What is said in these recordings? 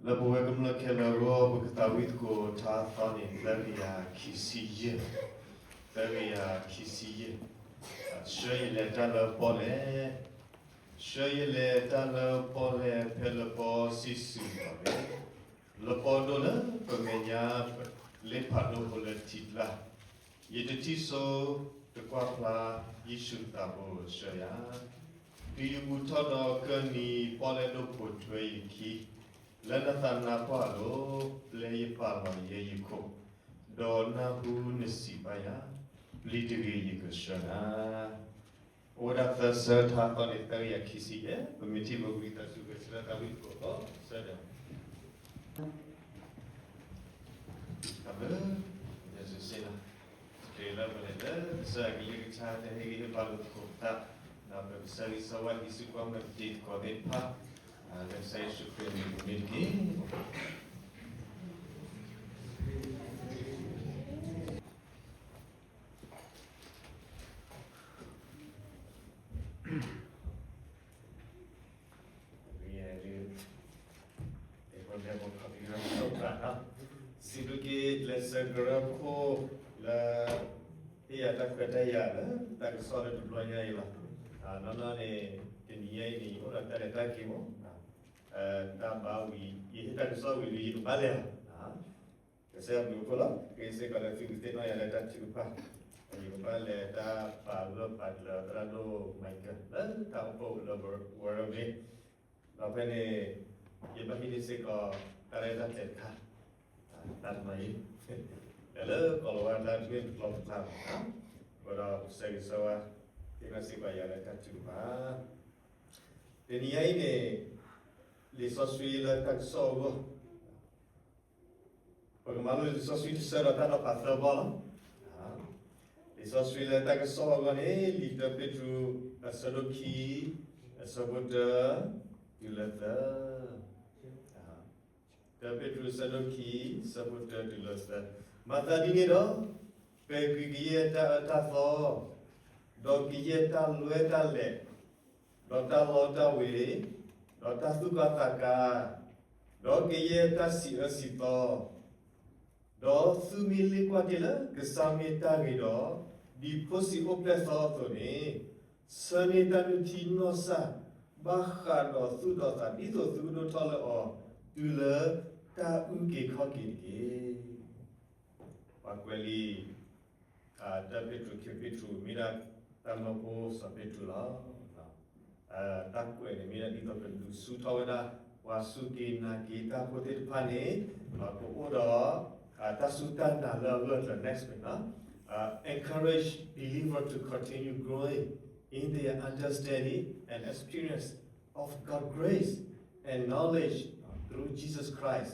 လၢပဝဲကမျၢၢ်ခဲလၢာ်အဂီၢ် ပကသးဝံၣ်သကိးထါအသီန့ၣ် သၢကယၤခံဆံယဲၢ်, သၢကယၤခံဆံယဲၢ်, ဆှၢယလဲၤတၢ်လၢပီၣ်လဲၣ်, ဆှၢယလဲၤတၢ်လၢပီၣ်လဲၣ် ဖဲလၢပီစံၣ်စူၤလီၤန့ၣ်, လၢပီဒိၣ်လၢပမဲာ်ညါ လ့ဖးဒိၣ်ဖိလၢထံကျါ ယတထံၣ်စိ တကွၢ်ဖျါ ယ့ၣ်ၡူးသးဘိဆှၢယၤ, တုၤယဘူၣ်ထီၣ်ဒီးကၢၢ်နံၤ ပီၣ်လဲၣ်ဒိၣ်ဖိထွဲယခံ, လၢနသးနါပှၢ်အလိၤ ပျဲယပာ်လီၤယဲယခိၣ်, ဒီးနၢ်ဟူနစံးဘၣ်ယၤ, ပျံၤတဂ့ၤယကဆှၢနၤ. အိၣ်ဝဲဒၣ်သၢဆၢထါသီန့ၣ် သၢကယၤခံဆံယဲၢ်, ပမ့ၢ်ထံၣ်ဘၣ်ဝံသးစူၤ ပဆှၢသးဝံၣ်သကိးသီ ဆၢဒီး အၢ ယစံးလီၤ, တ့ၢ်လၢပလဲၤလၢကစၢ်ကလုၢ်ကထါ တဟ့ၣ်ဂံၢ်ဟ့ၣ်ဘါလိာ်သကိးပသး, ဒီးပကဆၢဂ့ၤဆၢဝါ ဟံးစုကွၢ်မၤသကိးသ့ၣ်တဖၣ်, လၢကစၢ်ယ့ၣ်ၡူးခရံာ်အမံၤပူၤန့ၣ်တက့ၢ်. စံးဘျုးက့ၤ လၢစၢကရၢခိၣ်လၢ ဟ့ၣ်ယၤတၢ်ခွဲးတၢ်ယာ်လၢ တၢ်ကစီၣ်လၢတဘျီညါအံၤလီၤ. နီၢ်နီၢ်န့ၣ် တနံၤညါအံၤန့ၣ် ယအိၣ်ဒီးတၢ်လဲၤတၢ်က့ၤမး, တၢ်ဘါဝံၤ ယဟ့ၣ်တၢ်ကစီၣ်ဝံၤဒီး ယကဘၣ်လဲၤလီၤ. ကစၢ်ယွၤဘျုးဖှိၣ်လီၤ. က့ၤစ့ၢ်ကီးလၢသုကသ့ၣ်နီၣ်ယၤလၢတၢ်ထုကဖၣ်, ယကဘၣ်လဲၤတၢ်ပာ်ဂၢၢ်ပာ်ကျၢၤသရၣ်ဒိၣ် Michael လၢတၢ်အိၣ်ဖှိၣ်လၢ Warragh န့ၣ်, ဒီးဖဲန့ၣ် ယဘၣ်ဟံးန့ၢ်စ့ၢ်ကီး တၢ်ရဲၣ်တၢ်ကျဲၤတခါ, တၢ်တနီၤအံၤ လၢလၢကီၢ်လီၤဝါတၢ်တမ့ၢ်တကျီတကျါဘၣ်, အဃိဒီးကစၢ်ယွၤဆိၣ်ဂ့ၤဆိၣ်ဝါ သ့ၣ်နီၣ်စ့ၢ်ကီးယၤလၢတၢ်ထုကဖၣ် တနံၤညါအံၤန့ၣ် လံာ်စီဆှံလၢတၢ်ကစီၣ်အဂီၢ်, ပကမၤလိလံာ်စီဆှံတဆၢဒီးတၢ်နီၤဖးသၢဘီလီၤ. လံာ်စီဆှံလၢတၢ်ကစီၣ်အဂီၢ်န့ၣ် လံာ်တၢပ့းတရူး အဆၢဒိၣ်ခံ အဆၢဖိတၢ တုၤလၢသၢ တၢပ့းတရူး အဆၢဒိၣ်ခံ အဆၢဖိတၢ တုၤလၢသၢ, မၤသးဒ်န့ၣ်ဒီး, ပဂံၢ်ကယဲၢ်တၢ်အၢတၢ်သီ, ဒီးကယဲၢ်တၢ်လွဲတၢ်လဲာ်, ဒီးတၢ်လီတၢ်ဝ့ၤ, ဒီးတၢ်သူၣ်ကၢ်သးကါ, ဒီးကယဲၢ်တၢ်စံးအၢစံးသီ, ဒီးသုမ့ၢ်လ့ၣ်ကွၢ်တ့ၢ်လၢကစၢ်မ့ၢ်တၢ်ဂ့ၤဒီး, ဒ်ဖိဆံးအိၣ်ဖျဲၣ်သီအသိးန့ၣ်, ဆၢန့ၢ်တၢ်နုၢ်ထံနီၢ်စၢ်, ဘၣ်ဃးဒီးသူၣ်ဒီးသး ဒ်သိးသုကဒိၣ်ထီၣ်လၢအီၤ, တုၤလၢတၢ်အုၣ်က့ၤခီၣ်က့ၤတက့ၢ်. ပှၤကွဲးလံာ် တၢပ့းတရူး ခံပ့းတရူး မ့ၢ်ဒၣ်တၢ်မၢဖိစီၤပ့းတရူးလီၤ. တၢ်ကွဲးန့ၣ်မ့ၢ်ဒၣ်ဒ်သိးကဒုးဆူၣ်ထီၣ်ဝဲဒၣ် ပှၤစူၢ်က့ၤနာ်က့ၤတၢ်ဖိသ့ၣ်တဖၣ်န့ၣ် ကအိၣ်ဒီး တၢ်စူၢ်တၢ်နာ်လၢအဂၢၢ်အကျၢၤ next week နီၤ. Encourage believer to continue growing in their understanding and experience of God's grace and knowledge through Jesus Christ,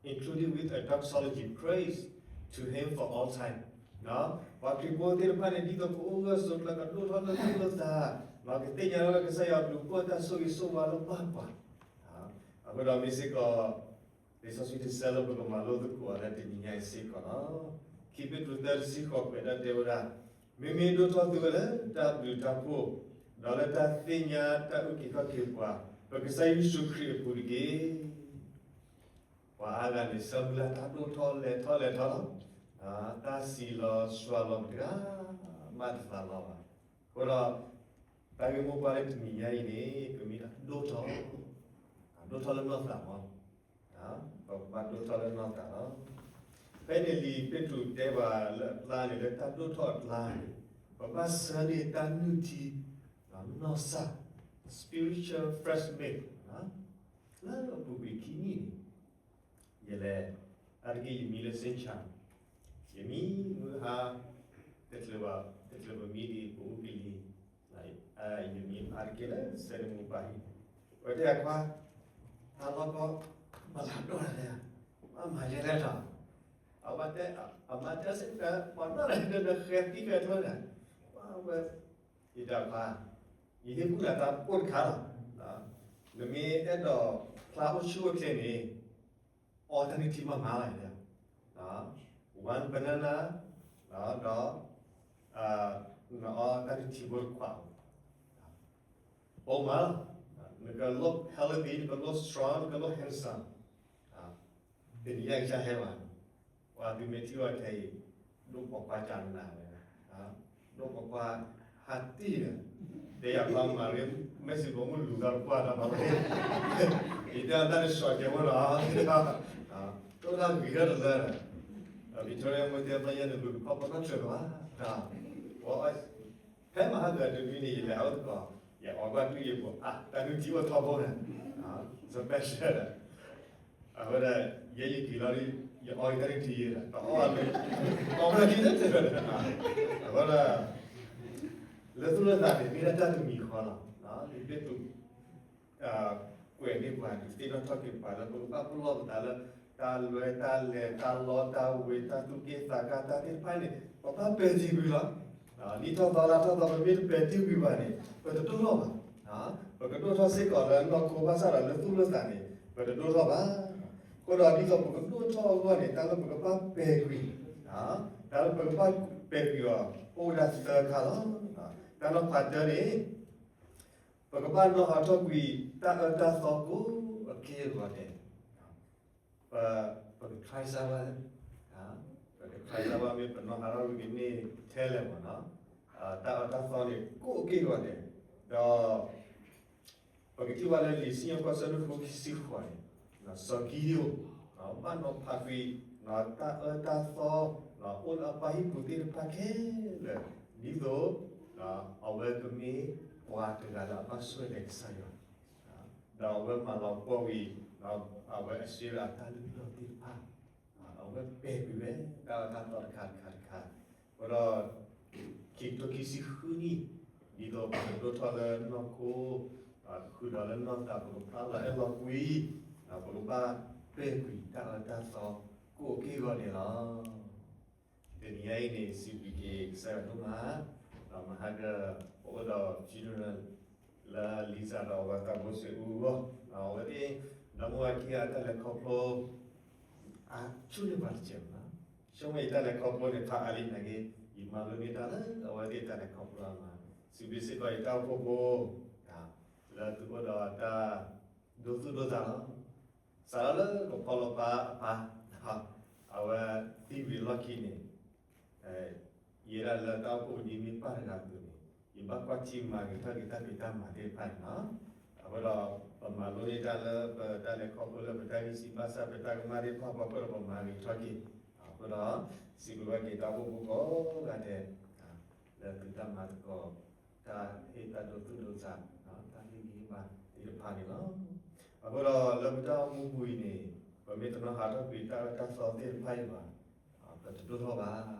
including with a doxology, praise to Him for all time. ပှၤခရံာ်ဖိသ့ၣ်တဖၣ်န့ၣ် ဒ်သိးကအိၣ်ဂၢၢ်ဆိးကျၢၤ ကဒိၣ်ထီၣ်လၢသူၣ်လၢသး, ကသ့ၣ်ညါလီၤကစၢ်ယွၤဘျုးဖှိၣ် တၢ်ဆိၣ်ဂ့ၤဆိၣ်ဝါလၢပၢ်ပှၤ, အဃိဒီးမ့ၢ်စ့ၢ်ကီး လံာ်စီဆှံတဆၢလၢပကမၤလိသကိးအီၤလၢတနံၤညါအံၤစ့ၢ်ကီးလီၤ. ခံပ့းတရူး သၢ တဆံဃိး ကွဲးတၢ်တဲဝဲဒၣ်, မ့မ့ၢ်ဒိၣ်ထီၣ်သုဝဲလၢတၢ်ဘျုးတၢ်ဖှိၣ်, ဒီးလၢတၢ်သ့ၣ်ညါတၢ်အုၣ်က့ၤခီၣ်က့ၤပှၤ ပကစၢ်ယ့ၣ်ၡူးခရံာ်အပူၤတက့ၢ်. ပှၤအါဂၤန့ၣ် ဆၢမုၢ်လၢ်တၢ်ဒိၣ်ထီၣ်လဲၤထီၣ်လဲၤထီၣ်လီၤ. တၢ်စံးလီၤစှၤလီၤတဂၤမးတသးလီၤဘၣ်. အဃိဒီး တၢ်ဂ့ၢ်မိၢ်ပှၢ်လၢတနံၤညါအံၤန့ၣ် ကမ့ၢ်ဒၣ်ဒိၣ်ထီၣ်, ဒိၣ်ထီၣ်လၢနီၢ်သးမး, ပကဘၣ်ဒိၣ်ထီၣ်လၢနီၢ်သးလီၤ. ဖဲန့ၣ်လံာ်ပ့းတရူးတဲပှၤလၢအကျါန့ၣ် လၢတၢ်ဒိၣ်ထီၣ်အကျါန့ၣ် ပဘၣ်ဆၢန့ၢ်တၢ်နုၢ်ထံ နီၢ်စၢ် spiritual fresh milk လၢအပူၤကွံာ်ခံနံၣ်န့ၣ် ယလဲၤ, အါတက့ၢ်ယမံလၢစ့ၣ်ခၠၣ်, ယမံမုၢ်ဟါ, တချုးဘၣ်, တချုးပမံဒံးပအိၣ်ကလံၤ, ယမံအါတက့ၢ်လၢစဲးတမူပၢ်ဟံၣ်, ဝဲတဲအခွါ, တၢ်လီၢ်ကီ မၤလၤဒိၣ်တၢ်လဲၣ်, မၤမၤယဲလဲၣ်လီၤ, အဝဲတဲ, အမါတဲစ့ၢ်ကီး ပှၤနီၣ်လဲၣ်ဒီးဃဲၤသံဃဲၤထီန့ၣ်, ဝဲ, ယတဲခွါ, ယဟ့ၣ်ကူၣ်နၤတၢ်အိၣ်တခါလီၤ. နမ့ၢ်အဲၣ်ဒိးဖျါအိၣ်ဆူၣ်အိၣ်ချ့န့ၣ် အီတၢ်နုၢ်ထံမးမးလီၤ, one banana, ဒီး နအီတၢ်နုၢ်ထံဖိတခွး, အိၣ်မးလီၤ, နကလိၣ် healthy, နကလိၣ် strong, နကလိၣ် handsome. တနံၤညါကစၢ်ဟဲဘၣ်, ပှၤသုမ့ၢ်ထံၣ်အီၤထဲအံၤ, ဒိၣ်ပိာ်ခွါကနၤဝဲ, ဒိၣ်ပိာ်ခွါဟးတံၢ်လၢ, တဲယၤဖးမၤရ့, မ့ၢ်စံးဘီမုၢ်လူၤသးတပှၢ်တၢ်ဘၣ်ဝဲ, ယတဲအတၢ်န့ၣ်စီၤကဲဝဲလီၤ, တိၢ်တၢ်ဂ့ၤထီၣ်တလၢ, ဒီး Victoria မ့ၢ်တဲပှၤယဲန့ၣ် လူၤတခီပနီၣ်ထၢၣ်ဘၣ်, ဖဲမဟါကတနွံန့ၣ် ယလဲၤအအိၣ်သကိး, ယအီၣ်ကွၢ်တူၢ်ယပူၤ, တၢ်နုၢ်ထံအိၣ်ထီဘိန့ၣ်, special ဒီး, အဃိဒီး, ယဲယက့ၤလီၤဒီး, ယအီၣ်ယတၢ်နုၢ်ထံယဲဒီး တအီၣ်လၢ, အီၣ်ဘၣ်လၢခံတၢ်တၢၢ်ဒီး, အဃိဒီး, လၢသူၣ်လၢသးန့ၣ် မ့ၢ်ဒၣ်တၢ်တမံၤဃီလီၤ, လၢပတူး ကွဲးန့ၢ်ပှၤဒုးသ့ၣ်နီၣ်ထီၣ်က့ၤပှၤလၢပကဘၣ်ပလီၢ်ပသးလၢ တၢ်လွဲတၢ်လဲၤ တၢ်လီတၢ်ဝ့ၤ တၢ်သူၣ်က့ၣ်သးကါ တၢ်သ့ၣ်တဖၣ်န့ၣ် ပဘၣ်ပဲာ်တံၢ်ကွံာ်လီၤ. နံၣ်ထီၣ်သီလါထီၣ်သီ ပမ့ၢ်တပဲာ်တံၢ်ကွံာ်ဘၣ်န့ၣ် ပတဒိၣ်ထီၣ်ဘၣ်. ပကဒိၣ်ထီၣ်စ့ၢ်ကီးလၢနီၢ်ခိဘၣ်ဆၣ်ဒီးလၢသူၣ်လၢသးန့ၣ် ပတဒိၣ်ထီၣ်ဘၣ်. အဃိဒီးဒ်သိးပကဒိၣ်ထီၣ်အဂီၢ်န့ၣ် တၢ်လၢပကဘၣ်ပဲာ်ကွံာ်, တၢ်လၢပကဘၣ်ပဲာ်ကွံာ်အီၤ အိၣ်ဝဲဒၣ်သၢခါလီၤ. တၢ်နီၤဖးတၢန့ၣ် ပကဘၣ်နီၣ်ဟးထီၣ်ကွံာ် တၢ်အၢတၢ်သီကိးအက့ၢ်အဂီၤဒဲး, ပ, ပက try စၢ်ဝဲ, ပက try စၢ်ဝဲ မ့ၢ်ပနီၣ်ဟးထီၣ်ကွံာ်ကန့ၢ်ထဲလဲၣ်မ့ၢ်နီၤ, တၢ်အၢတၢ်သီန့ၣ် ကိးအက့ၢ်အဂီၤဒဲး, ဒီး ပကထံၣ်ဘၣ်လၢလံာ်စံၣ်ညီၣ်ကွီၢ် ဆၢဒိၣ်ဃု ခံဆံဃိးန့ၣ်, စီၤကံဒံအိၣ် ဘၣ်နီၣ်ဖးကွံာ် တၢ်အၢတၢ်သီ အိၣ်လၢအပၢ်ဟံၣ်ပူၤသ့ၣ်တဖၣ်ခဲလၢာ်, ဒ်သိး အဝဲကမ့ၢ်ပှၤတဂၤလၢအဘၣ်ဆိၣ်ဂ့ၤလၢကစၢ်ယွၤ, ဒီးအဝဲမၤလီၤပှီၢ်ဝံၤ အဝဲအစ့လၢအတၢ်လုၢ်လီၢ်သ့ၣ်တဖၣ်, အဝဲပဲာ်ကွံာ်ဝဲ တၢ်အၢတၢ်သီတခါတခါတခါ, အဃိဒီး ခံကထိခံဆံဃုနံၣ်, ဒ်သိးပကဒိၣ်ထီၣ်လၢနီၢ်ခိ, ဃုာ်ဒီးလၢနီၢ်သး ပကဖျါလီၤအဲၣ်လီၤကွံ, ဒီးပကဘၣ်ပဲာ်ကွံာ်တၢ်အၢတၢ်သီ ကိးက့ၢ်ဂီၤဒဲးလီၤ. တနံၤညါအံၤန့ၣ် စံးဘျုးက့ၤကစၢ်ယွၤဒိၣ်မး, ဒီးမဟါက ပအိၣ်ဒီး funeral လၢ Lisa ဒီးအဝဲသးဘိစ့အူအဂီၢ်, အဝဲသ့ၣ် ဒီမါဝၤခံဂၤအတၢ်လဲၤခီဖျိ အဆူၣ်န့ၢ်ပှၤတစဲးမး, ဆိကမိၣ်ယတၢ်လဲၤခီဖျိန့ၣ် ဖးအါလံနာ်က့, ယမၤလိန့ၢ်တၢ်လၢအဝဲသ့ၣ်တၢ်လဲၤခီဖျိအါမး, စံးဘျုးစ့ၢ်ကီးယတၢ်အိၣ်ဖှိၣ်ဖိ, လၢသုအိၣ်ဒီးတၢ်ဒိသူၣ်ဒိသးလီၤ. စးထီၣ်လၢကဖီလီၤပာ်အပၢ်, အဝဲသံဝံၤအလီၢ်ခံန့ၣ် ယဲဒၣ်လၢတၢ်အိၣ်ဖှိၣ်ပဒံမ့ၢ်ပၢ်တဂၤအသိးန့ၣ်, ယဘၣ်ကွၢ်ထံမၤဂ့ၤထီၣ်က့ၤတၢ်ဖံးတၢ်မၤသ့ၣ်တဖၣ်န့ၣ်လီၤ. အဃိဒီး ပမၤလိန့ၢ်တၢ်လၢပတၢ်ဂံၢ်စၢ်ဘါစၢ် ပတၢ်ကမၣ်သ့ၣ်တဖၣ်အဖီခိၣ်ဒီး ပမၤဂ့ၤထီၣ်က့ၤ, အဃိဒီး စံးဘျုးဘၣ်က့ၤတၢ်အိၣ်ဖှိၣ်ဖိကိးဂၤဒဲး လၢသုတၢ်မၤသကိး တၢ်ဟ့ၣ်တၢ်ဒိသူၣ်ဒိသး, တၢ်ဟ့ၣ်ဂံၢ်ဟ့ၣ်ဘါသ့ၣ်တဖၣ်န့ၣ်လီၤ. အဃိဒီးလၢပတၢ်အိၣ်မူပူၤအံၤန့ၣ် ပမ့ၢ်တနီၣ်ဟးထီၣ်ကွံာ်တၢ်အၢတၢ်သီသ့ၣ်တဖၣ်အံၤဘၣ်, ပတဒိၣ်ထီၣ်ဘၣ်.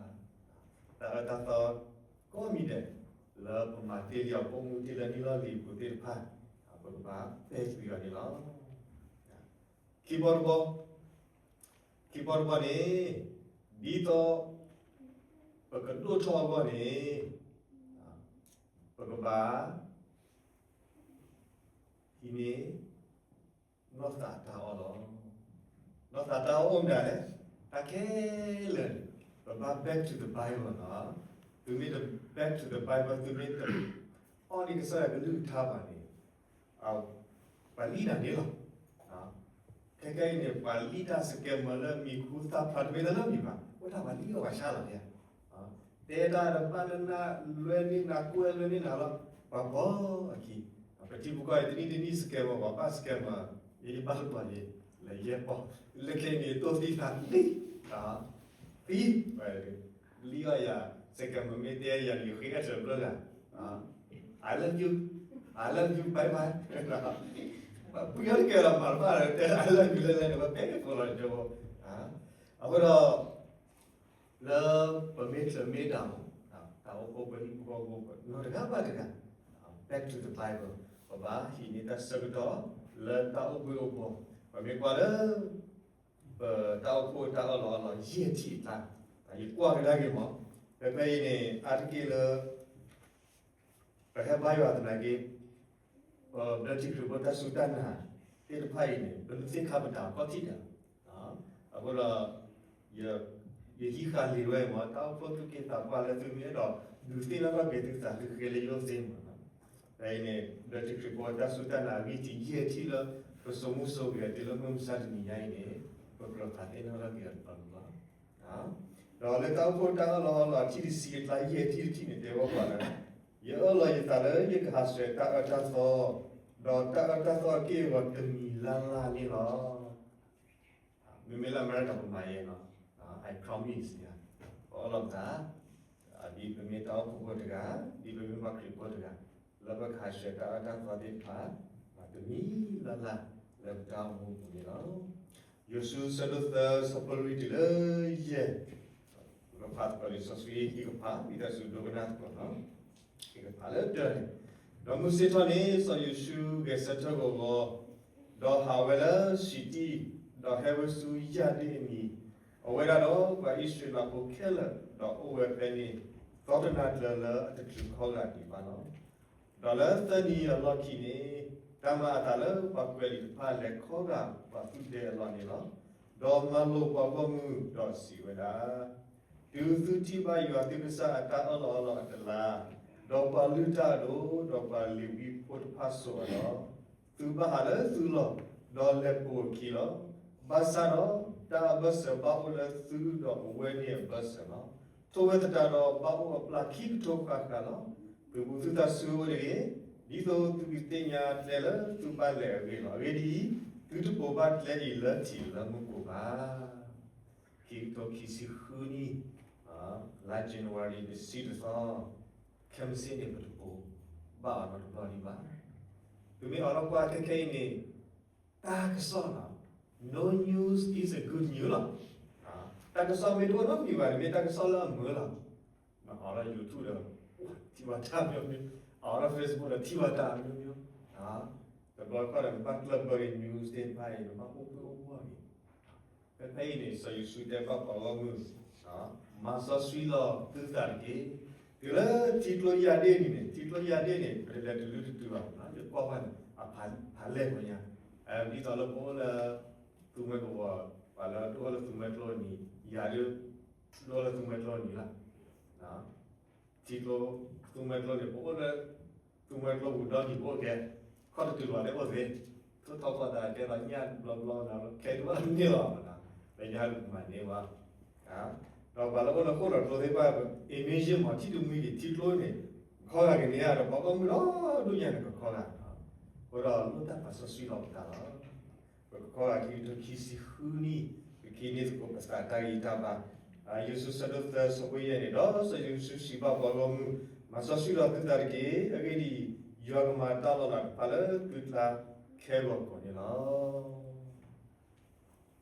တၢ်အၢတၢ်သီကိးမံၤဒဲး လၢပမၤတ့ၢ်လံအီၤ ပအိၣ်မူတ့ၢ်လၢနံၣ်လီၢ်လံၤအပူၤသ့ၣ်တဖၣ်, ပကဘၣ်ပဲာ်ကွံာ်အီၤန့ၣ်လီၤ. ခံဘီတဘီ, ခံဘီတဘီန့ၣ် ဒ်သိး ပကဒိၣ်ထီၣ်အဂီၢ်န့ၣ် ပကဘၣ် ဟံးန့ၢ် နီၢ်သးတၢ်အီၣ်လီၤ. နီၢ်သးတၢ်အီၣ်အိၣ်မနုၤလဲၣ်, တၢ်ခဲလၢာ်န့ၣ် ပဘၣ် back to the Bible လီၤ. သုမ့ၢ်တ back to the Bible သုမ့ၢ်တအီၣ်န့ၢ်ကစၢ်ယွၤကလုၢ်ကထါဘၣ်န့ၣ် ပှၤလံၣ်နၤန့ၣ်လီၤ. ခဲကနံၣ်အံၤန့ၣ် ပှၤလံၣ်တၢ် scammer လၢမံၤခူသၣ်ဖျါ တမ့ၢ်လၢလၢမံၤဘၣ်, အိၣ်ဒၣ်ပှၤလံၣ်အီၣ်ပှၤဆါလီၤ. တဲတၢ်ဒီးဘၣ်လၢနၤ လွဲန့ၢ်နၤ ကွဲလွဲန့ၢ်နၤလီၤ. ပှၤဘီအခံ, ပထံပကီၢ်အံၤ တနံၣ်တနံၣ် scammer ပှၤဘၣ် scammer ယဘၣ်လၢပှၤန့ၣ် လၢယဲၢ်ပီၢ်, လၢခဲအံၤန့ၣ် တိၢ်သံသးလံ, သံ လံအီၣ်ယၤ, scammer မ့ၢ်တဲယၤန့ၣ် ယဃ့အဲၣ်တြဲၤဘျၢဂၤ I love you, I love you, bye bye. ပှၤတကဲလီၤမၤတဘၣ်ဒီး တဲ I love you လဲၣ်လဲၣ်န့ၣ် ပှၤပဲာ်ကိးလီၤကၠိ, အဃိဒီး လၢပမ့ၢ်ထၢမ့ၢ်ဒၣ်မး တၢ်အိၣ်ဖှိၣ်ပဟံၣ်ဖိဃီဖိ နီၢ်တဂၤဘၣ်တဂၤ back to the Bible, ပဘၣ်ဟံးန့ၢ်တၢ်ဆၢကတီၢ်လၢတၢ်အိၣ်ဘှံးအိၣ်ဘှီၣ်, ပမ့ၢ်ကွၢ်လၢ ပတၢ်အိၣ်ဖှိၣ်တၢ်အၢၣ်လီၤအီလီၤ ယဲၢ်ထံၣ်အကျါ, ယကွၢ်ကဒါက့ၤမး, ဖဲဖဲအံၤန့ၣ် အါတက့ၢ်လၢ ပဟဲဘါယွၤသနာ်က့ ပဘျၢထံခရံာ်ဖိတၢ်စူၢ်တၢ်နာ်သ့ၣ်တဖၣ်အံၤန့ၣ် ပလူၤသ့ၣ်ခါပတာ်ခီၣ်ထံးတၢ်, အဃိဒီး ယဟံးဃာ်လံာ်ဝဲမး တၢ်အိၣ်ဖှိၣ်သူၣ်က့သးပှၢ်လၢသုမ့ၢ်အဲၣ်ဒိးဒုးသ့ၣ်နီၣ်ထီၣ်က့ၤသုသးသုဃဲလၢယအိၣ်သ့မး, ဖဲအံၤန့ၣ် ဘျၢထံခရံာ်ဖိတၢ်စူၢ်တၢ်နာ်အဂံၢ်ထံး ယဲၢ်ထံၣ်လၢ ပစိာ်မူစိာ်ဂဲၤတုၤလၢမုၢ်မဆါတနံၤညါအံၤန့ၣ် ပကြၢးဖးသ့ၣ်နီၣ်ထီၣ်က့ၤအီၤတဘျီတဘျီ, ဒီးလၢတၢ်အိၣ်ဖှိၣ်တၢ်အၢၣ်လီၤအီလီၤအထံၣ်တဆံအကျါ ယဲၢ်ထံၣ်တထံၣ်န့ၣ် တဲဝဲပှၤလၢ ယအၢၣ်လီၤယသးလၢယကဟးဆှဲးတၢ်အၢတၢ်သီ, ဒီးတၢ်အၢတၢ်သီအက့ၢ်အဂီၤတမံၤလၢ်လၢ်န့ၣ်လီၤ. မ့မ့ၢ်လၢအမဲရကၤပမၤယဲနီၤ, I promise ပအၢၣ်လီၤပသး, ဒ်ပမ့ၢ်တၢ်အိၣ်ဖှိၣ်ဖိတဂၤ, ဒ်ပမ့ၢ်ပှၤခရံာ်ဖိတဂၤ, လၢပကဟးဆှဲးတၢ်အၢတၢ်သီသ့ၣ်တဖၣ် တမံၤလၢ်လၢ်လၢပတၢ်အိၣ်မူအပူၤန့ၣ်လီၤ. ယိၤၡူ ဆၢဒိၣ်သၢ ဆၢဖိလွံၢ်တုၤလၢယဲၢ်, ပကဖးသကိးလံာ်စီဆှံဟံၣ်ကဖး ဒ်တၢ်စူၤဒိကနၣ်သကိးလီၤ. ဟံၣ်ကဖးလၢတၢန့ၣ်, ဒီးမုၢ်ဆ့ၣ်ထီၣ်န့ၣ် စီၤယိၤၡူဂဲၤဆၢထၢၣ်ဂီၤဂီၤ, ဒီးဟးဝဲလၢၡံတံၣ်, ဒီးဟဲဝဲဆူယၢ်ဒ့ၣ်အမံၤ, အဝဲဒၣ်ဒီးပှၤအံၣ်စရ့လးဖိခဲလၢာ်, ဒီးအိၣ်ဝဲဖဲန့ၣ် သီတနၤကျၢၤလၢအတချုးခီဂာ်ဒံးဘၣ်လီၤ. ဒီးလၢသၢနံၤအလီၢ်ခံန့ၣ်, တၢ်မၤအသးလၢပှၤကွဲးလံာ်တဖၣ်လဲၤခီဂာ်ပှၤသူၣ်ဒဲအလီၢ်န့ၣ်လီၤ. ဒီးမၤလိာ်ပှၤဂီၢ်မုၢ်ဒီးစံးဝဲဒၣ်, တုၤသုထံၣ်ဘၣ်ယွၤသုကစၢ်အတၢ်အၢၣ်လီၤအီလီၤအတလါ, ဒီးပှၤလုၢ်တၢ်အဒိၣ်, ဒီးပှၤလ့ၤဝံဖိတဖၣ်စိာ်အီၤလီၤ. သုဘၣ်ဟးလၢသုလီၢ်, ဒီးလဲၤပိာ်အခံလီၤ. ဘၣ်ဆၣ်ဒီးတၢ်အဘၢၣ်စၢၤဘၣ်အိၣ်လၢသုဒီးအဝဲန့ၣ်အဘၢၣ်စၢၤလီၤ. ထိၣ်ဝဲသတးဒီးဘၣ်အိၣ်အပျၢ်ခံကထိဃၣ်ဃၣ်လီၤ. သုဘူးသုသးဆူအအိၣ်တဂ့ၤ, ဒ်သိးသုကသ့ၣ်ညါကျဲလၢသုဘၣ်လဲၤအဂ့ၢ်လီၤ. အဂ့ၢ်ဒ်အံၤ, သုတပိာ်ဘၣ်ကျဲအံၤလၢထံးလၢမူခိၣ်ဘၣ်. ခံကထိခံဆံဃုနံၣ်, လါ January တဆံတသီ, ခဲမုၢ်ဆ့ၣ်န့ၣ် ပတပိာ်ဘၣ်အီၤနီတဘျီဒံးဘၣ်. ပမ့ၢ်အိးထီၣ်ကွၢ်ခဲခဲအံၤန့ၣ်, တၢ်ကစီၣ်လီၤ. No news is a good news လီၤ. တၢ်ကစီၣ်မ့ၢ်တအိၣ်နီတမံၤဘၣ်န့ၣ် မ့ၢ်တၢ်ကစီၣ်လၢအမုာ်လီၤ. အိးထီၣ် YouTube ဒီး ထံၣ်ဘၣ်တၢ်မ့ၢ်မ့ၢ်, အိးထီၣ် Facebook ဒီးထံၣ်ဘၣ်တၢ်မ့ၢ်မ့ၢ်, တဘျီတခီၣ်ဒီး ကဘၣ်ကျၢၢ်ဘၢက့ၤ news သ့ၣ်တဖၣ်အံၤ ကဘၣ်အိၣ်ဖှိၣ်အိၣ်ဂီၢ်ဂ့ၤ. ဖဲဖဲအံၤန့ၣ် စီၤယိၤၡူတဲဘၣ်ပှၤဂီၢ်မုၢ်, မၤစီဆှံလီၤသုသးတက့ၢ်. တုၤလၢထံကျိယၢ်ဒ့ၣ်န့ၣ်န့ၣ်, ထံကျိယၢ်ဒ့ၣ်န့ၣ် ပလဲၤတလုာ်တတုၤဘၣ်, ယကွၢ်ဝဲန့ၣ် အဖးလဲၢ်ပညါ, ဒ်သိးလၢပအိၣ်လၢ သူမှဲကဝီၤ, ပှၤလၢဒိၣ်ထီၣ်လၢသူမှဲကျိအနံၤ, ယၤဒၣ် ဒိၣ်ထီၣ်လၢသူမှဲကျိအနံၤလီၤ. ထံကျိ, သူမှဲကျိန့ၣ် ပအိၣ်လၢ သူမှဲကျိပူၤဒီနံၤ ပအိၣ်ကဲ, ခီၣ်တတုၤလီၤလၢအိၣ်သ့, ထိၣ်ထီၣ်ကီၢ်သးကဲလီၤညၣ်ဘျီဘျီနၤလီၤ ခဲဒိၣ်ဘၣ်တန့ၢ်လီၤ, လၢညါဟးလူၤမၤန့ၢ်ဘၣ်. ဒီးပှၤလၢအိၣ်လၢဃိၣ်လီၤကျိသ့ၣ်တဖၣ် အ့မ့ၢ်ယံာ်မး ထံၣ်တမှံၤဒံး ထံကျိန့ၣ် ခီဂာ်ကန့ၢ်ဧါဒီး ပှၤဂီၢ်မုၢ်ဒီဒိၣ်ညါန့ၣ် ကခီဂာ်, အဃိဒီးလိၣ်တၢ်ပာ်စီဆှံလီၤပသးလီၤ. ပကခီဂာ်ခံကထိခံဆံဃုနံၣ်, ပကဟံးန့ၢ်သကိးပသးတၢ်ဂံၢ်တၢ်ဘါ. ယိၤၡူ ဆၢဒိၣ်သၢ ဆၢဖိယဲၢ်န့ၣ်, ဒီးစီၤယိၤၡူစံးဘၣ်ပှၤဂီၢ်မုၢ်, မၤစီဆှံလီၤသုသးတက့ၢ်. အဂ့ၢ်ဒ်အံၤ, ယွၤကမၤတၢ်လီၤလးတဖၣ်လၢသုကျါ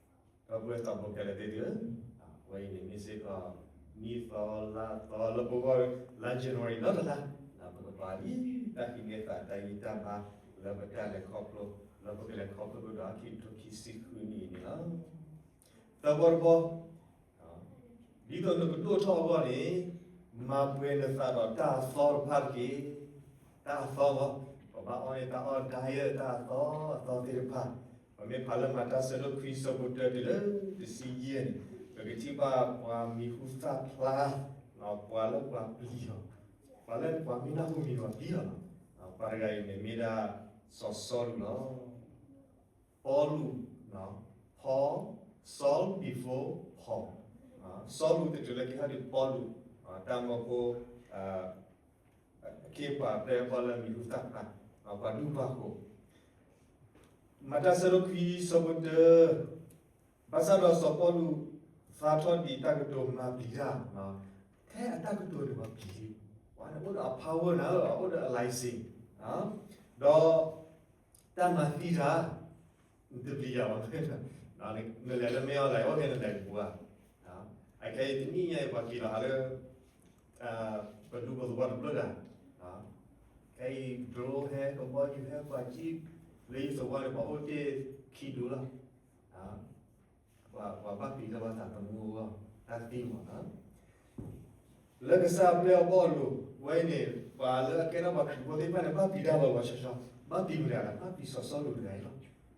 ခဲဂီၤကိာ်န့ၣ်လီၤ. ဒီပုၢ်ဝဲၢ်သးဘိခဲလၢာ်သ့ၣ်ဧၢ, အဝဲအံၤန့ၣ်မ့ၢ်စ့ၢ်ကီး နံၣ်သီလါသီလၢပဂီၢ် လါ January နီတလါ, ပကပာ်ဒ်တၢ်ဟံးန့ၢ်သးတၢ်ဂံၢ်တၢ်ဘါ လၢပတၢ်လဲၤခီဖျိ, လၢပကလဲၤခီဖျိကဒီးခံကထိခံဆံဃုနံၣ်အံၤန့ၣ်လီၤ. သၢဘီတဘီ, ဒ်သိးနကဒိၣ်ထီၣ်အဂီၢ်န့ၣ်, မၤပှဲၤနသးဒီးတၢ်အသီတဖၣ်တက့ၢ်. တၢ်အသီလီၤ. ပဘၣ်အီၣ်န့ၢ်တၢ်အီၣ် diet တၢ်အသီအသီသ့ၣ်တဖၣ်, ပမ့ၢ်ဖးလၢမၤတၢ်ဆၢဒိၣ်ခွံ ဆၢဖိတၢတုၤလၢတဆံယဲၢ်န့ၣ်, ပကထံၣ်ဘၣ်ပှၤမံၤဟူသၣ်ဖျါ, ပှၤလၢပှၤပျံၤအီၤ, ပှၤလၢပှၤမ့ၢ်နၢ်ဟူမံၤပှၤပျံၤအီၤလီၤ. ပှၤတဂၤအံၤန့ၣ်မ့ၢ်ဒၣ်စီၤစီလူးလီၤ. ပီလူး, Paul, Saul before Paul, စီလူးတတုၤလၢကဟဲဒ်ပီလူး, တၢ်မၢဖိ အခ့အပှၤအပျဲၢ်အဘီၣ်လၢမံၤဟူသၣ်ဖျါ, ပှၤဒူၣ်ပှၤဃိၤ, မၤတၢ်ဆၢဒိၣ်ခွံ ဆၢဖိတၢ, ဘၣ်ဆၣ်ဒီးစီၤပီလူး သါထီၣ်ဒံးတၢ်ကတိၤမၤပျံၤတၢ်, ထဲအတၢ်ကတိၤန့ၣ်ပှၤပျံၤလံ, ပှၤန့ၣ်အိၣ်ဒီးအ power နၤ, အိၣ်ဒီးအ license, ဒီး တၢ်မၤသံတၢ်, နတပျံၤယၤဘၣ်, နလဲၤလၢမ့ၢ်အီၤလဲၣ် အိၣ်ကဲနလဲၤကပူၤဧါ. အခဲအံၤတနံၣ်ညါအံၤ ပှၤက့ၤလီၤဟးလၢ ပဒူပသဝီတဖျၢၣ်တဂၤ, ခဲအံၤ drone ဟဲ ကဘီယူၤဟဲ ပှၤကံၣ်လၢယသဝီန့ၣ် ပှၤအိၣ်တ့ၢ်ခံဒူလီၤ. ပှၤဘၣ်ပျံၤတၢ်ဘၣ်သးသမူအဂီၢ် တၢ်သံမးနီၤ. လၢကစၢ်အပျဲၢ်အဘီၣ်အလိၤ ဝဲအံၤန့ၣ် ပှၤလၢအကဲထီၣ်ပှၤခရံာ်ဖိသ့ၣ်တဖၣ်န့ၣ် ဘၣ်ပျံၤတၢ်လီၤလီၤဆီဆီ, ဘၣ်ပျံၤမတၤလဲၣ်, ဘၣ်ပျံၤစီၤစီလူးတဂၤအံၤလီၤ.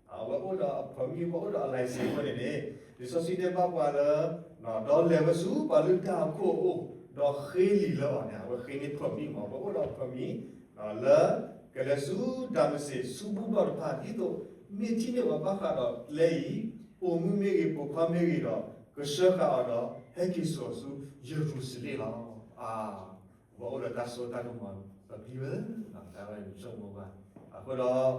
အဝဲအိၣ်ဒီးအ permit ဝဲအိၣ်ဒီးအ license ဝဲန့ၣ်န့ၣ် လံာ်စီဆှံတဲဘၣ်ပှၤလၢ ဒီးလဲၤဝဲဆူပှၤလုၢ်တၢ်အခိၣ်အအိၣ်, ဒီးဃ့လံာ်လၢအီၤန့ၣ် အဝဲဃ့န့ၢ် permit မး, အဝဲအိၣ်ဒီး permit လၢကလဲၤဆူဒၤမစ့း ဆူဘူၣ်ဘီၣ်တဖၣ် ဒ်သိးမ့ၢ်ထံၣ်န့ၢ်ပှၤဘၣ်ဃးဒီးကျဲအံၤ ပိာ်မုၣ်မ့ၢ်ဂ့ၤ ပိာ်ခွါမ့ၢ်ဂ့ၤဒီး ကဆှၢဃာ်အီၤဒီး ဟဲက့ၤစိာ်ဆူယရူၤၡလ့ၣ်လီၤ. အါ, ပအိၣ်ဒီးတၢ်စိတၢ်ကမီၤ ပပျံၤဝဲလၢ တၢ်ဝဲန့ၣ်ဆိကမိၣ်ဘၣ်. အဃိဒီး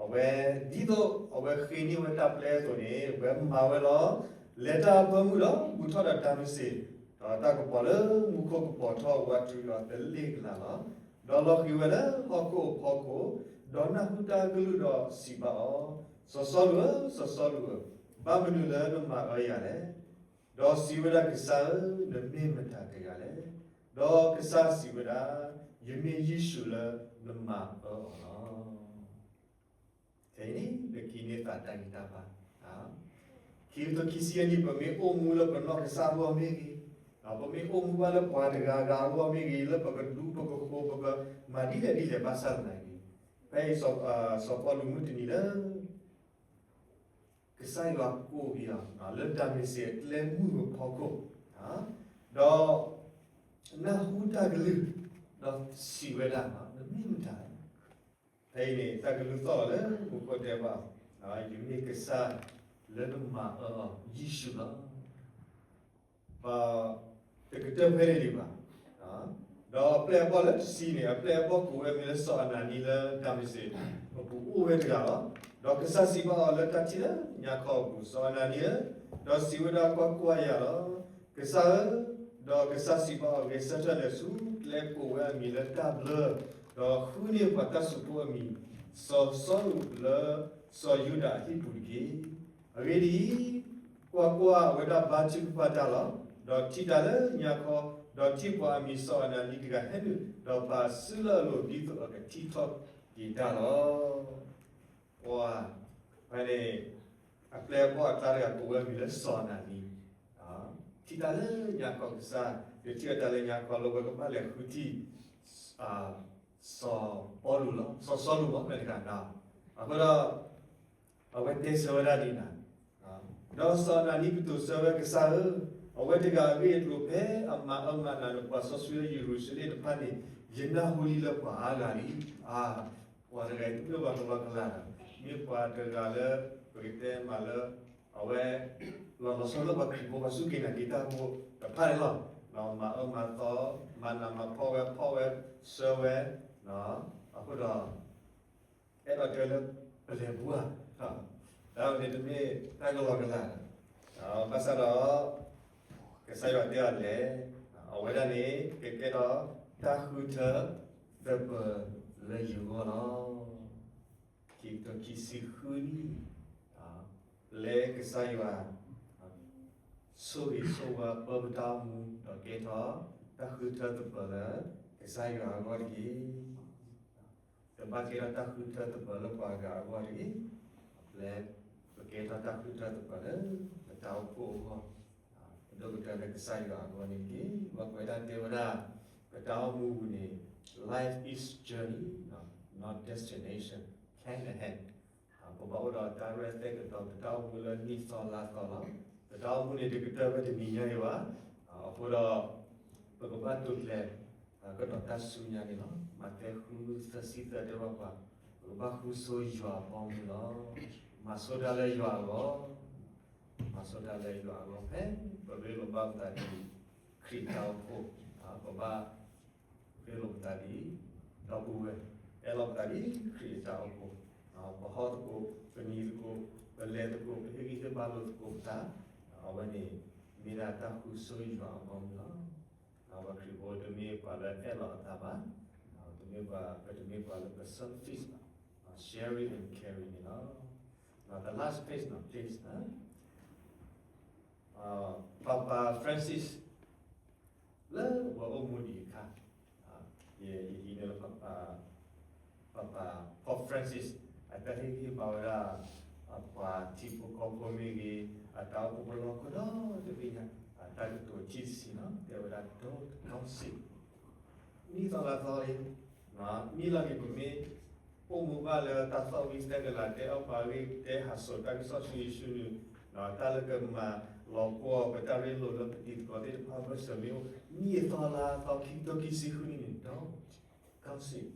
အဝဲ ဒ်သိးအဝဲဃ့န့ၢ်ဝဲတၢ်ပျဲအသိးန့ၣ် အဝဲမၤဝဲလီၤ. လဲၤတၢ်အဖၢမုၢ်ဒီး ဘူးထီၣ်ဒီးတၢ်မ့ၢ်စ့ၢ်, ဒီးတၢ်ကပီၤလၢမူခိၣ်ကပီၤထီၣ်ဝးတုၤဒီးသလ့ၣ်ကလးလီၤ. ဒီးလီၤဃံၤဝဲလၢဟီၣ်ခိၣ်အဖီခိၣ်, ဒီးနၢ်ဟူတၢ်ကလုၢ်ဒီးစံးဘၣ်အီၤ, စီၤစီလူးဧၢ, စီၤစီလူးဧၢ, ဘၣ်မနုၤလၢနမၤအၢယၤလဲၣ်. ဒီးစံးဝဲဒၣ်, ကစၢ်ဧၢ, နမ့ၢ်မတၤတဂၤလဲၣ်. ဒီးကစၢ်စံးဝဲဒၣ်, ယမ့ၢ်ယ့ၣ်ၡူးလၢနမၤအၢအီၤလီၤ. ခဲအံၤန့ၣ် ပကဟံးန့ၢ်သးတၢ်ဂံၢ်တၢ်ဘါ, ခံကထိခံဆံအနံၣ် ပမ့ၢ်အိၣ်မူလၢပနီၢ်ကစၢ်အဂီၢ်မ့ၢ်ဂ့ၤ, ပမ့ၢ်အိၣ်မူဘၣ်လၢပှၤတဂၤဂၤအဂီၢ်မ့ၢ်ဂ့ၤ, လၢပကဒူပကဃိ ပကမၤဒ်လဲၣ်ဒ်လဲၣ်ဘၣ်ဆၣ်သနာ်က့, ဖဲအံၤ စီၤပီလူးမုၢ်တနံၤလၢ ကစၢ်ယွၤကိးက့ၤအီၤ လၢဒၤမ့းစ့းအကျဲမုၢ်အဖီခိၣ်, ဒီး နၢ်ဟူတၢ်ကလုၢ်, ဒီးစံးဝဲဒၣ်, နမ့ၢ်မတၤလဲၣ်. ဖဲအံၤန့ၣ် တၢ်ကလုၢ်သီၣ်လီၤလၢမူခိၣ်တဲဘၣ်, ယမ့ၢ်ကစၢ်လၢနမၤအၢအီၤ ယ့ၣ်ၡူးလီၤ. တကတၢၢ်ဖဲန့ၣ်ဒံးဘၣ်. ဒီးအပျဲၢ်အဘီၣ်လၢတဆံန့ၣ် အပျဲၢ်အဘီၣ်ကိးဝဲအမံၤလၢစီၤအနၤနံလၢဒၤမ့းစ့းအပူၤအိၣ်ဝဲတဂၤလီၤ. ဒီးကစၢ်စံးဘၣ်အီၤလၢတၢ်ထံၣ်လၢညါခီအပူၤ, စီၤအနၤနံဧၢ, ဒီးစံးဝဲဒၣ်, ကွၢ်ကွၢ်ယၤလီၤ. ကစၢ်ဧၢ, ဒီးကစၢ်စံးဘၣ်အီၤ, ဂဲၤဆၢထၢၣ်လဲၤဆူကျဲကိးဝဲအမံၤလၢတၢ်ဘျၢ, ဒီးဃုန့ၢ်ပှၤတၢ်စုဖိအမံၤ, စီၤစီလူးလၢစီၤယူဒၤအဟံၣ်ပူၤတက့ၢ်. အဂ့ၢ်ဒ်အံၤ, ကွၢ်ကွၢ်, အဝဲဒၣ်ဘါထုကဖၣ်တၢ်လီၤ. ဒီးထံၣ်တၢ်လၢညါခီ, ဒီးထံၣ်ပှၤအမံၤစီၤအနၤနံတဂၤဟဲနုာ်, ဒီးပာ်စုလၢအလိၤဒ်သိးအကထံၣ်ထီၣ်က့ၤတၢ်လီၤ. ပှၤ, ဖဲန့ၣ် အပျဲၢ်အဘီၣ်အကျါတဂၤကိးဝဲအမံၤလၢစီၤအနၤနံ, ထံၣ်တၢ်လၢညါခီကစၢ်, ဒီးထံၣ်တၢ်လၢညါခီလၢဝဲကဘၣ်လဲၤဃုထံၣ် စီၤပီလူးလီၤ, စီၤစီလူးလီၤ မ့ၢ်တဂၤနၤ. အဃိဒီး အဝဲတဲဆၢဝဲဒၣ်ဒ်နၤ, ဒီးစီၤအနၤနံကတိၤဆၢဝဲ, ကစၢ်ဧၢ, အဝဲတဂၤအဂ့ၢ်အကျိၤဖဲအမၤအၢမၤနးဒီးပှၤစီဆှံလၢယရူၤၡလ့ၣ်တဖၣ်န့ၣ်, ယနၢ်ဟူလံလၢပှၤအါဂၤလံ. အါ, ပှၤတဂၤအံၤတမ့ၢ်ပှၤကလီကလး, မ့ၢ်ပှၤတဂၤလၢ ပကတဲမးလၢ အဝဲ လီၤလီၤဆီဆီလၢပှၤခရံာ်ဖိ ပှၤစူၢ်က့ၤနာ်က့ၤတၢ်ဖိတဖၣ်န့ၣ်လီၤ. မၤအၢမၤသီ, မၤနးမၤဖှီၣ်ဝဲ, ဖှီၣ်ဝဲ, ဆှၢဝဲ, အဃိဒီး အဲၣ်ဒိးတဲလၢပလဲၤဘူဧါ, တၢ်ဝဲန့ၣ်တမ့ၢ်တၢ်ကလီကလး, ဘၣ်ဆၣ်ဒီး ကစၢ်ယွၤတဲအီၤလဲၣ်, အဝဲဒၣ်န့ၣ် ကကဲထီၣ်တၢ်ဃုထၢသပၢၤလၢယဂီၢ်လီၤ. ခံကထိခံဆံဃုနံၣ်, လၢကစၢ်ယွၤ ဆိၣ်ဂ့ၤဆိၣ်ဝါပၢပတၢ်အိၣ်မူ ဒီးကဲထီၣ်တၢ်ဃုထၢသပၢၤလၢကစၢ်ယွၤအဂီၢ်တက့ၢ်. တဘၣ်ကဲထီၣ်တၢ်ဃုထၢသပၢၤလၢပှၤဂၤအဂီၢ်တဂ့ၤ, လၢပကဲထီၣ်တၢ်ဃုထၢသပၢၤလၢပတၢ်အိၣ်ဖှိၣ်အဂီၢ်, ပဒိၣ်ကတၢၢ်လၢကစၢ်ယွၤအဂီၢ်န့ၣ်တက့ၢ်. ပှၤကွဲးဒၣ်တဲဝဲဒၣ်, ပတၢ်အိၣ်မူပူၤန့ၣ် life is journey, not destination, plan ahead. ပဘၣ်အိၣ်ဒီးတၢ်ရဲၣ်သဲကတီၤ ပတၢ်အိၣ်မူလၢနံၣ်သီလါသီလီၤ. ပတၢ်အိၣ်မူန့ၣ် တကတၢၢ်ဖဲတနံၤညါအံၤဘၣ်. အဃိဒီး ပကဘၣ်တိာ်ကျဲၤ ကဒီးတၢ်ဆူညါန့ၣ်လီၤ. မးသဲဃုသၢဆံသၢတဲဘၣ်ပှၤ, ပကဘၣ်ဃုဆိယွၤအဘီအမုၢ်လီၤ. မၤဆိတၢ်လၢယွၤအဂီၢ်, မၤဆိတၢ်လၢယွၤအဂီၢ် ဖဲပရ့လိာ်ဘၣ်ပသးဒ် ခရံာ်တၢ်အိၣ်ဖှိၣ်, ပဘၣ် ရ့လိာ်ပသးဒ် ဒီပုၢ်ဝဲၢ်, အဲၣ်လိာ်ပသးဒ်ခရံာ်အတၢ်အိၣ်ဖှိၣ်, ပဟီၣ်သကိး, ပနံၤသကိး, ပလဲၤသကိး, ပဟ့ၣ်ဂံၢ်ဟ့ၣ်ဘါလိာ်သကိးပသး, အဝဲန့ၣ် မ့ၢ်ဒၣ်တၢ်ဃုဆိယွၤအဘီအမုၢ်လီၤ. ပှၤခရံာ်ဖိတမ့ၢ်ပှၤလၢအဲၣ်လီၤအသးဘၣ်, တမ့ၢ်ပှၤ, ပတမ့ၢ်ပှၤလၢပ selfish ဘၣ်, sharing and caring န့ၣ်လီၤ. The last page နီၤ please. Papa Francis လၢပှၤအိၣ်မူဒံးအခါ, ယ, ယဟံးန့ၢ်လၢ Papa, Papa Pope Francis အတၢ်ဟ့ၣ်ဂံၢ်ဟ့ၣ်ဘါဝဲဒၣ် အပှၤထံဖိကီၢ်ဖိမ့ၢ်ဂ့ၤ, အတၢ်အိၣ်ဖှိၣ်ဖိလီၢ်ခိၣ်ဒီတဘ့ၣ်ညါ, အတၢ်ကတိၤထံတဆံနီၤ တဲဝဲဒၣ် don't gossip. နံၣ်သီလါသီအံၤ, နံၣ်လီၤက့ၤ ပမ့ၢ်အိၣ်မူဘၣ်လၢတၢ်သီၣ်ဝံၤ တဲကလၤ တဲအီၣ်ပှၤဂ့ၢ် တဲဟးစိာ်တၢ်ကစီၣ်ဆူယ့ၣ်ၡူးန့ၣ်, တၢ်လၢကမၤလီၤပှီၢ်ပတၢ်ရ့လိာ်လၢပတံၤသကိးသ့ၣ်တဖၣ် ဘၢၣ်စၢၤမ့ၢ်အိၣ် နံၣ်အသီလါအသီ ခံကထိခံဆံဃုနံၣ်န့ၣ် don't gossip.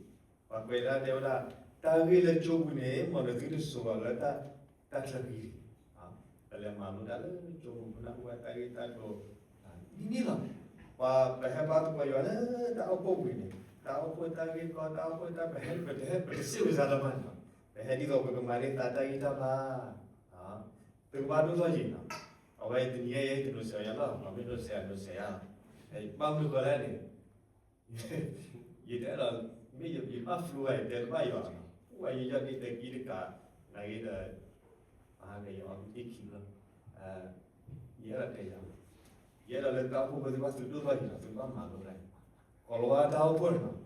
ပှၤကွဲးဒၣ်တဲဝဲဒၣ် တၢ်ဂ့ၢ်လၢကၠိပူၤန့ၣ် မ်နသုတစိာ်ဘၣ်လၢတၢ်ချၢဃံလံ. ပလဲၤမၤလိတၢ်လၢကၠိပူၤ ပနၢ်ဟူဝဲတၢ်ဂ့ၢ်တၢ်ကျိၤ ဒ်န့ၣ်လီၤ. ပှၤပဟဲဘါသကိးယွၤလၢတၢ်အိၣ်ဖှိၣ်ပူၤန့ၣ် တၢ်အိၣ်ဖှိၣ်တၢ်ဂ့ၢ်ကီ တၢ်အိၣ်ဖှိၣ်တၢ် ပဟဲ ပတဟဲ ပတစံးဝံၤစါတမးန့ၣ်လီၤ. ပဟဲဒ်သိးပကမၤန့ၢ်သးတၢ်ဂံၢ်တၢ်ဘါ သုကဘၣ်ဒိၣ်ထီၣ်ယံၤနီၤ. အဝဲတနံၤအံၤ ယတနိးစဲးအီၤယၤလီၤ, မ့ၢ်နိးစဲး အနိးစဲးယၤလီၤ. ဘၣ်မနုၤဃိလဲၣ်န့ၣ် ယတအဲၣ်ဒိး မ့ၢ်ယဘၣ်ဖျိဝဲ ယတဲတဘၣ်ယွၤနီၤ, အိၣ်ဝဲယယီၢ်ဒ့ၣ်တကံတကး နဂ့ၤဒီး ပဟးက့ၤယအီၤကသံၣ်ခံဘျီ, ယအဲၣ်ဒိးတဲယၤ, ယအဲၣ်ဒိးလၢတၢ်အိၣ်ဖှိၣ်ဖိသ့ၣ်တဖၣ်သုဒိၣ်ထီၣ်ယံၤနီၤ, သုဘၣ်မၤလိတၢ်အံၤ, ကီၤလၤဝါတၢ်အိၣ်ဖှိၣ်န့ၣ်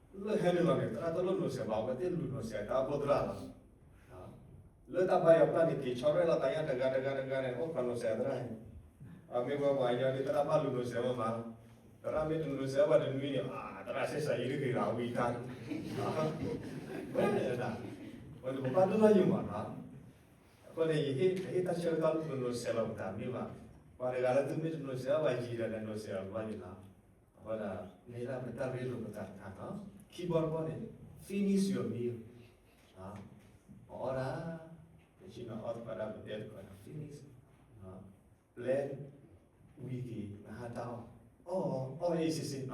နီၤ လၢဟဲနုာ်လီၤန့ၣ် သရၣ်တလိၣ်နိးစဲးဘၣ် အဝဲသ့ၣ်လူၤနိးစဲးတၢ်အိၣ်ဖှိၣ်သရၣ်လီၤ. လၢတၢ်ဘါယွၤပျၢ်န့ၣ် က့ၤဆီရဲၣ်လီၤသးညါတဂၤတဂၤတဂၤန့ၣ် အိၣ်ခိးနိးစဲးသရၣ်န့ၣ်, အမ့ၢ်ဝဲပှၤကညီဒ်သရၣ်ဘၣ်လူၤနိးစဲးမးမးလီၤ. သရၣ်မ့ၢ်တနိးစဲးဘၣ်တနွံန့ၣ် အသရၣ်ဆဲးစးယံၤတဂ့ၤဂၤဝံၤတၢ်န့ၣ်, ဝဲဒၣ် ပဘၣ်ဒိၣ်ထီၣ်ယံၤမးနီၤ. အဃိန့ၣ် ယဟ့ၣ် ပဟ့ၣ်တၢ်ဆၢကတီၢ်လၢပကနိးစဲးလီၤပသးမ့ၢ်ဘၣ်, ပှၤတဂၤလၢသုမ့ၢ်တနိးစဲးဘၣ်ယံၤဒီး နနိးစဲးအီၤတဘျီန့ၣ်လီၤ. အဃိဒၣ် မ့ၢ်ဒၣ်ပတၢ်ရ့လိာ်ပသးတခါနီၤ. ခံဘီတဘီန့ၣ် finish your meal, ပအီၣ်ဒၣ် ပဆ့ၣ်နီၤအီၣ်သပှၢ်ဒၣ်ပတဲတခီန့ၣ် finish, ပျဲဝံၤက့ၤ နဟးတၢ်အီၣ်, အီၣ် အီၣ်အ့ၣ်စ့ၣ်စ့ၣ်နီၤ.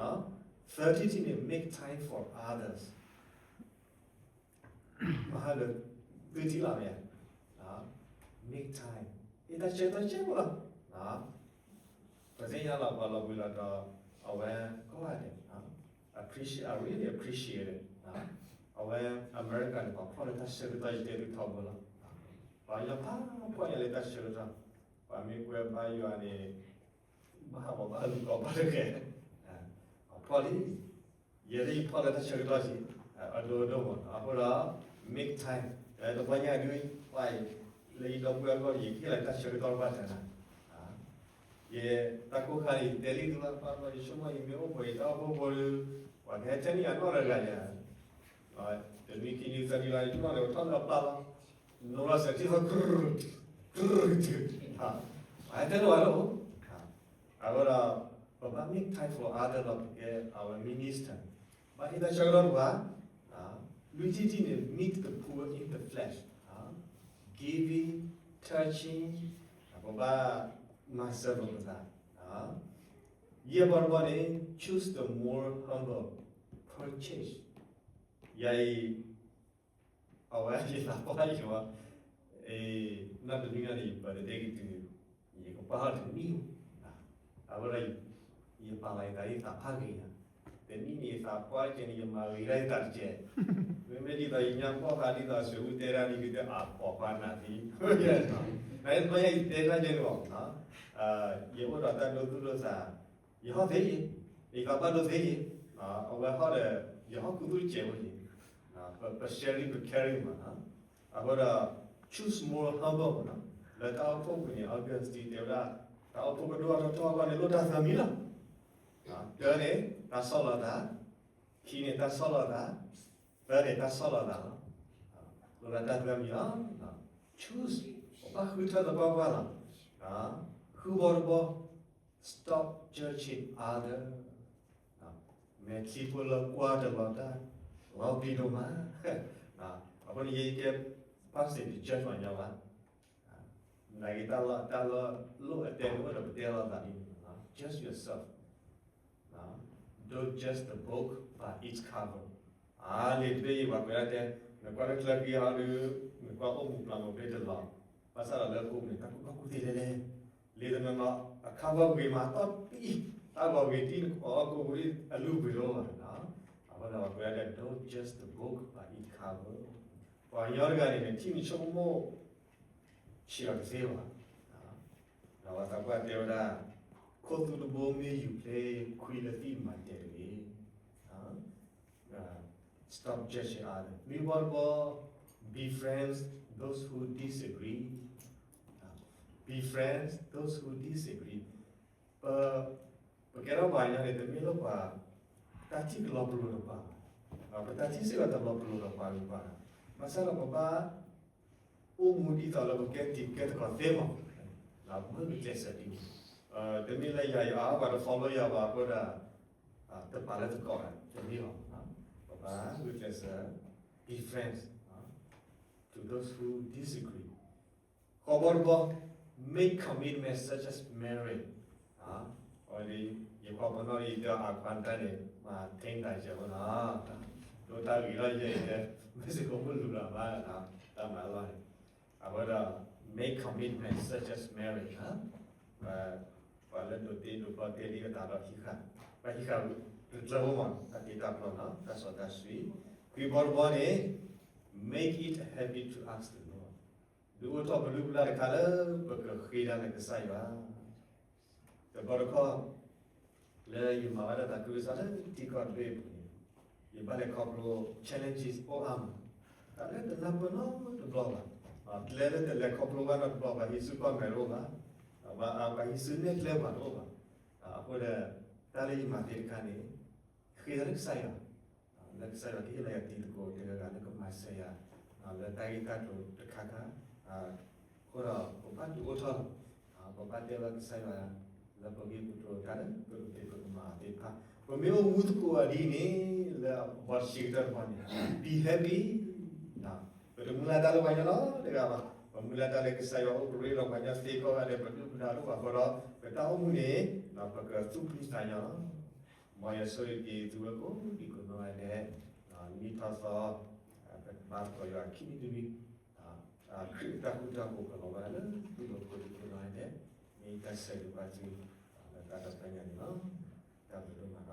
သၢထံၣ်တထံၣ်န့ၣ် make time for others, မဟါလၢ သုထံၣ်လီၤမ့ၢ်ဧါ, make time, ဟ့ၣ်တၢ်ဆၢကတီၢ်ဆံးဖိလီၤ. ပသ့ၣ်ညါလီၤပှၤလီၤဘှံးလီၤတီၤ အဝဲကိးဂၤဒဲး appreciate, I really appreciate it, အဝဲအမဲရကၤန့ၣ် ပှၤဖီၣ်လၢတၢ်ဆၢကတီၢ် ယတဲသုထီဘိလီၤ. ပှၤကညီဖးဖီၣ်ညါလၢတၢ်ဆၢကတီၢ်, ပှၤမ့ၢ်ကွဲဘါယွၤန့ၣ် ဘၣ်ဟးဂီၤဘၣ်လူၤကီးဘၣ်တဂ့ၤ, အဖီၣ်လံ, ယဲဒၣ်ယဖီၣ်လၢတၢ်ဆၢကတီၢ်ဆံး, အဒိဒိၣ်မး, အဃိဒီး make time, တပှၢ်ညါဒုး ပှၤအံၤ လၢယဒီပုၢ်ဝဲၢ်အဂီၢ် ယဟ့ၣ်လီၤတၢ်ဆၢကတီၢ်တဖၣ်တၢ်နၤ, ယတၢ်ကိၢ်ခါန့ၣ် ယတဲလံသုလၢပၢ်လီၤ ယဆိကမိၣ်အံၤမ့ၢ်အိၣ်ပှဲၤယတၢ်အိၣ်ဖှိၣ်ဖိဒီး ပှၤကဟဲထဲန့ၣ်အနီၢ်တဂၤယၤ တနွံခံနွံသၢနွံလီၤ ယဆိကမိၣ်န့ၣ် ပထီၣ်လၢအပျၢ်လီၤ, နိလီၤစဲးထံၣ်သီ ကြု ကြု, ပှၤဟဲတဲလၢပှၤလၢအိၣ်, အဃိဒီး ပဘၣ် make time for other လီၤ ပကဲအဝဲ minister, ဘၣ်ဟ့ၣ်တၢ်ဆၢကတီၢ်ပှၤ, လွံၢ်ထံၣ်တထံၣ်န့ၣ် meet the poor in the flesh, giving, touching, ပဘၣ်မၤစၢၤလိာ်ပသး, ယဲၢ်ဘီတဘီန့ၣ် choose the more humble, purchase, ယၤအံၤ အဝဲယသးပှၢ်ယွၤ, နီၢ်တနွံန့ၣ် ယပၢၤတတဲက့ၤတုၤ, ယကပာ်ထီၣ်တနံၣ်, အဝဲဒၣ် ယပာ်လီၤယသးဒ်သးဖးဂ့ၤညါ, တနံၣ်န့ၣ် ယသးပှၢ်တကဲန့ၣ် ယမၤဂ့ၤဒၣ်ယသးတကဲ, မ့မ့ၢ်ဒ်သိးယညါဘီၣ်ဃးဒ်သိး စူၤအူတဲဒၣ်ဒ်ကတဲအပိာ်ခွါနၤသံ, နမ့ၢ်ယတဲဒၣ်ကဲန့ၣ်ဘၣ်, ယအိၣ်ဒီးတၢ်ဒိသူၣ်ဒိသး, ယဟီၣ်သ့ယ့, ယသးပှၢ်ဒိသ့ယ့, အဝဲဟီၣ်ဒီး ယဟီၣ်ခူသူၣ်တကဲးဖိယ့, ပ sharing ပ caring မး, အဃိဒီး choose more humble မး, လၢတၢ်အိၣ်ဖှိၣ်ပူၤန့ၣ် Augustine တဲဝဲဒၣ် တၢ်အိၣ်ဖှိၣ်ကဒိၣ်ထီၣ်ထီထီၣ်အဂီၢ်န့ၣ် လိၣ်တၢ်သၢမံၤလီၤ. တၢန့ၣ် တၢ်ဆီၣ်လီၤသး, ခံန့ၣ် တၢ်ဆီၣ်လီၤသး, သၢန့ၣ် တၢ်ဆီၣ်လီၤသးလီၤ. လိၣ်လၢတၢ်သၢမံၤလီၤ. Choose, ပဘၣ်ဃုထၢသပှၢ်ပှၢ်လီၤ. ဃုဘီတဘီ stop judging other, မဲာ်ချံဖိလၢကွၢ်တလီၤတၢ် လီၤပျံၤဒိၣ်မး, အဃိန့ၣ် ယကဲ passage တ judge ပှၤညီဘၣ်, နာ်က့တၢ်လီၢ် တၢ်လီၢ်လိၣ်အတဲမ့ၢ်အိၣ်ဒီးပတဲလီၤသးဒ်န့ၣ်, judge yourself, don't judge the book by its cover. အါလံတဘ့ၣ်အံၤ ပှၤကွဲးဒၣ်တဲ နကွၢ်လၢချၢက့ၤဟီဒုး နကွၢ်အိၣ်မူပျၢ်မူဖဲတလီၤ, ဘၣ်ဆၣ်ဒီးလၢအပူၤန့ၣ် တၢ်ကူၣ်ဘၣ်ကူၣ်သ့လဲၣ်လဲၣ်, လံာ်တနီၤနီၤ အ cover ဂ့ၤမး အတီၢ်တံၢ် တၢ်ဂီၤဂ့ၤတံၢ် နကိးအီၣ်ကိးဝံၤအလုၢ်အပှ့ၤတအိၣ်ဘၣ်န့ၣ်လီၤ. အဃိဒီးပှၤကွဲးဒၣ်တဲ don't judge the book by its cover. ပှၤကညီတဂၤန့ၣ် ထံၣ်န့ၣ်ဆိကမိၣ် ဆံးအီၤတသ့ဘၣ်. ဒီးပှၤသးပှၢ်တဲဝဲဒၣ် ခိၣ်သူတဘိမ့ၢ်ယူၤဖျ့ ခွံလၢသံၣ်မၤတဲာ်တဂ့ၤ. Stop judging others. မ့ၢ်ဘီတဘီ befriend those who disagree. Befriend those who disagree. ပ ပကဲထီၣ်ပှၤကညီန့ၣ် တမ့ၢ်လၢပှၤ တၢ်ထံၣ်ကလီၤပလိာ်ဒီးပှၤ, ပတၢ်ထံၣ်စ့ၢ်ကီးတလီၤပလိာ်ဒီးပှၤဂ့ၤပှၤဂၤ, ဘၣ်ဆၣ်ဒီးပဘၣ် အိၣ်မူဒ်သိးလၢပကဲတံၤကဲတကီၢ်သ့မး, မ့ၢ်ပကျဲးစၢးဒ်န့ၣ်, တမ့ၢ်လၢယၤယအါ ပှၤတ follow ယၤဘၣ်အဃိဒီး တပာ်လၢသကိးဘၣ် တမ့ၢ်ဘၣ်, ပဘၣ်ဂုာ်ကျဲးစၢး be friends to those who disagree. ဃိးဘီတဘီ make commitment such as marriage. အဝဲဒ် ယကွၢ်ပနီၣ်ဒီး ယတဲအခွါတၢ်န့ၣ် မၤထ့တၢ်ယဲၢ်ဝဲနီၤ, ဒိတၢ်ဂ့ၤထီၣ်ယဲၢ်အံၤတဲ မ့ၢ်စ့ၢ်ကီးမ့ၢ်လူၤလီၤဘၣ် တၢ်မၤလီၢ်န့ၣ် အဝဲဒၣ် make commitment such as marriage ပှၤလၢဒိးတ့ဒိးဖျီတဲလံအသးဒီးဟံးဃာ်, ပှၤဟံးဃာ်တကျၢၤဖိမး တၢ်တ့တၢ်ဖျီနီၤ တၢ်စီတၢ်ဆှံ, ခွံဘီတဘီန့ၣ် make it a habit to ask the Lord ဒုးအိၣ်ထီၣ်ပလုၢ်ပလၢ်တခါလၢ ပကဃ့တၢ်လၢကစၢ်ယွၤ တဘျီတခီၣ် လၢယမၤဝဲဒၣ်တၢ်ကူၣ်ကစၢ်လၢထံကီၢ်တဘ့ၣ်အပူၤန့ၣ် ယဘၣ်လဲၤခီဖျိ challenges အိၣ်အါမး, တၢ်လၢတနၢ်ပၢၢ်နီတဘျီဘၣ်, ကျဲလၢတလဲၤခီဖျိဘၣ်နီတဘျီ ပှၤဟံးစုကီၢ်မဲာ်တအိၣ်ဘၣ်, ပှၤဟံးစုနဲၣ်ကျဲပှၤတအိၣ်ဘၣ်, အဃိဒီး တၢ်လၢယမၤသ့တခါန့ၣ် ဃ့တၢ်လၢကစၢ်ယွၤ လၢကစၢ်ယွၤကဟ့ၣ်လီၤယၤတံၤသကိးတဂၤဂၤလၢကမၤစၢၤယၤ လၢတၢ်ဂ့ၢ်တၢ်ကျိၤတခါခါ, အဃိဒီးပဘၣ်ဒုးအိၣ်ထီၣ်လီၤ, ပဘၣ်တဲဘၣ်ကစၢ်ယွၤ လၢပဂ့ၢ်ပကျိၤတၢ်လၢပကသ့ပကမၤသ့ၣ်တဖၣ်, ပမ့ၢ်အိၣ်မူသကိးအီၤဒ်န့ၣ် လၢအဘီတဆံကတၢၢ်တဘီန့ၣ် be happy ပတမုၢ်လၢ်တၢ်လၢပှၤကညီလီၤတဂၤဘၣ်, ပမုၢ်လၢ်တၢ်လၢကစၢ်ယွၤအိၣ်ကရ့ဒီးပှၤကညီသ့ကိးဂၤဒဲး ပဒုၣ်ပဒါတအိၣ်ဘၣ်ဃိဒီး ပတၢ်အိၣ်မူန့ၣ် ပကသူၣ်ဖှံသးညီလီၤ. မ်ယွၤဆိၣ်ဂ့ၤက့ၤသုဝဲကိးဒံကိးနီၢ်ဂၤဒဲး, နံၣ်ထီၣ်သီ ပဘါသကိးယွၤခံနံၣ်တနံၣ်, ခရံာ်အတၢ်ဃူတၢ်ဖိးကလီၤဝဲဒၣ်လၢ သုလိၤကိးဒံကိးနီၢ်ဂၤဒဲး, မ့ၢ်တၢ်ဆၢဂ့ၤဘၣ်သု လၢတၢ်ဒီဖျၢၣ်ညါန့ၣ်လီၤ. တၢ်ဘျုးဒိၣ်မး